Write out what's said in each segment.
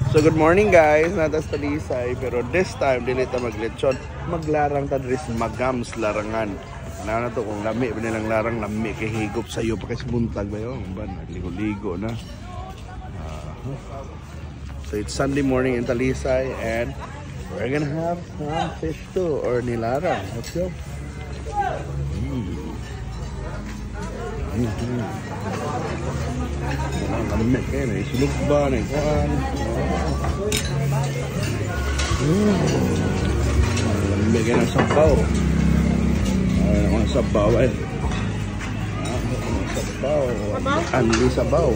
So good morning guys, natas Talisay, pero this time dili ta maglechon, maglarang ta diri sa Magams Larangan. Na to kung lami ba nilang larang, lami kay higop sayo pa kay buntag ba yo, ba nagligo-ligo na. So it's Sunday morning in Talisay and we're gonna have some fish too or nilarang. Let's go. Lami kayo na isulog ba na ikuan. Lami kayo ng sabaw. Ay, ako ng sabaw eh. Ako ng sabaw. Anli sabaw.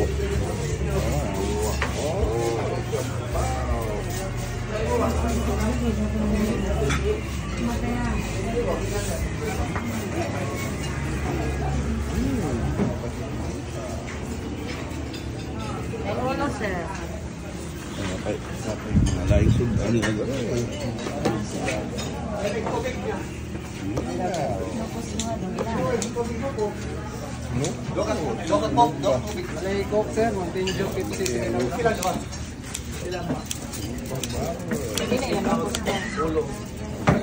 Ulo, sir. Ay, mga laisog. Ano yung gagawin? Coke, sir, Mountain Dew, Pepsi,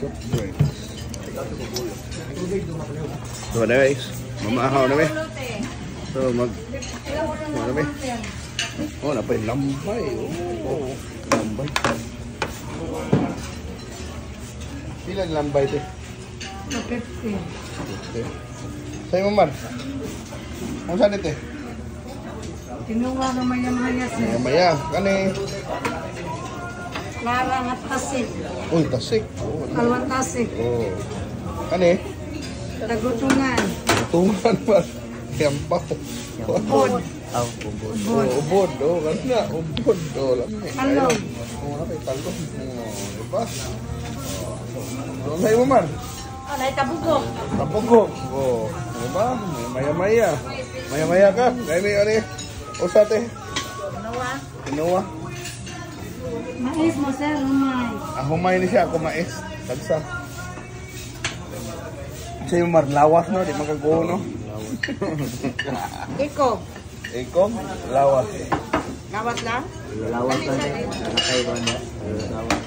Soft drinks. So anyways, mamahaw na mi. So mag ano mi? Oh, napay lambay. Oh, lambay. Pila ang lambay te? 50. Okay. Sa'yo mo man. Kung saan ite? Tinuwa na maya-maya, sir. Maya maya. Kani. Larang at tasik. Uy, tasik. Oh, Kalawang tasik. Oh. Kani? Tagutungan. Tungan ba? Yampaw. Ubod. Ubod. Oh, ubod. Oh, kana. Ubod. Oh, lami. Talong. Oh, napay talong. Oh, diba? Oh, sa'yo mo man. Oh, naitabugok. Tabugok. Oh, diba? Maya-maya. Maya-maya ka. Kaya may ano eh. Usate. Tinuwa. Kinuha. Mais mo, sir. Humay. Ah, humay ni siya. Ako mais. Tagsa. Sa'yo mar, lawas no? Di magkaguho no? Iko. Ikaw, lawas. Lawas lang? Lawas na din. Nakaiba na. Lawas.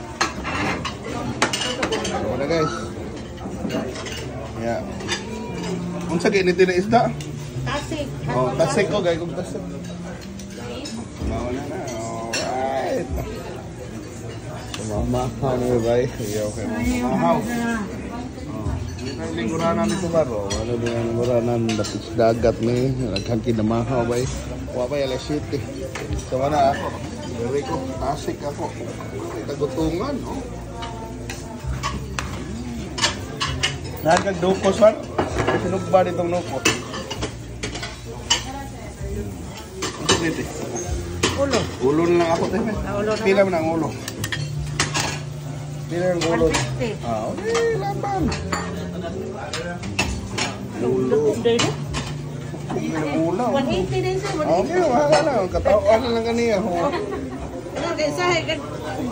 So na guys. Yeah. Unsa gyud ni na isda? Tasik. Oh, tasik ko gay kog tasik. Mao na na. Alright. So mamahaw na bay. Ayaw kay mamahaw. Oh, lingkuranan nito baro. Ano din ang lingkuranan dapit sa dagat ni daghan kinamahaw bay. Wa pa alas 7. So wala ako. Diri ko tasik ako. Tagutungan, oh. Nagkag dukos man. Sinog ba ditong nukos? Ano dito? Ulo. Ulo na lang ako, te. Ah, ulo na Pila man ang ulo? Pila ang ulo? 150. Ah, okay, laban. Ulo. Ang ulo. 180 din, sir. 180. Okay, wala na. Katawan na lang kaniya. Ano, kay sa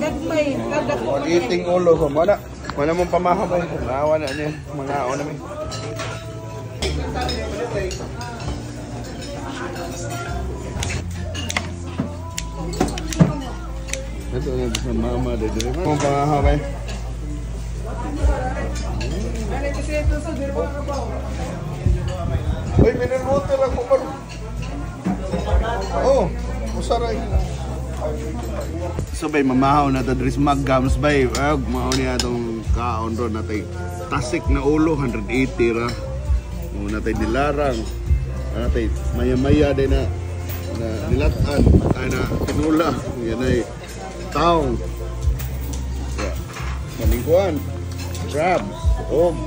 gagmay. Gagdako. 180 ulo. So, wala. Wala mong pamahabay. Nawa na niya. Mga na mi. Ito na sa mama dito. Mong pangahabay. Uy, mineral water ako par. Oh, usaray. So bay mamahaw na ta diri sa Magams bay. Ag mao niya atong kaon ron natay tasik na ulo 180 ra. Mo natay nilarang. Natay maya-maya din na na nilatan ay na tinula. Yan ay taong. Yeah. Maningkuan. Crabs. Og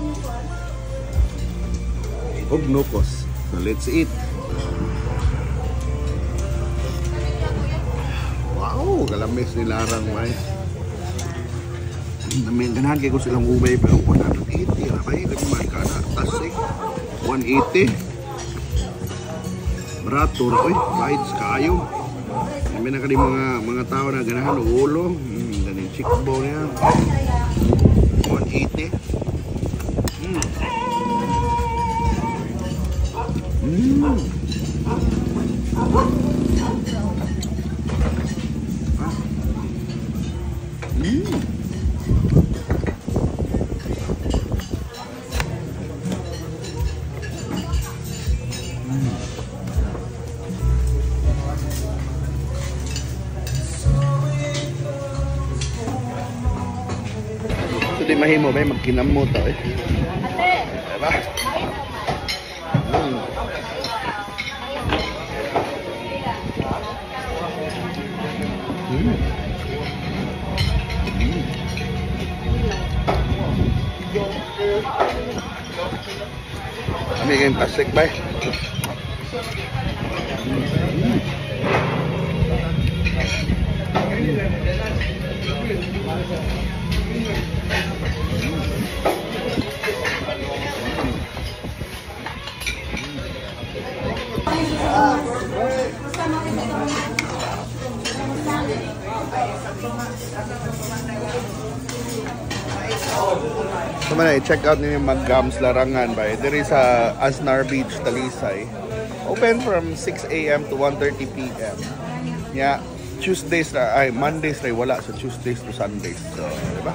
og nukos. So let's eat. Wow, kalamis ni larang may. Namin ganahan kay ko silang ubay pero 180 ra bay di man ka na tasik 180. Barato ra oy, bites kaayo. Namin na kani mga tao na ganahan og ulo, ganing chickbone niya. 180. So di mahimo ba magkinamo ta eh. Diba? Kami kayong tasik ba eh? So man, i-check out ninyo Maggams Larangan ba? There is sa Aznar Beach, Talisay. Open from 6 a.m. to 1:30 p.m. Yeah, Tuesdays na, ay Mondays na wala, so Tuesdays to Sundays. So, di ba?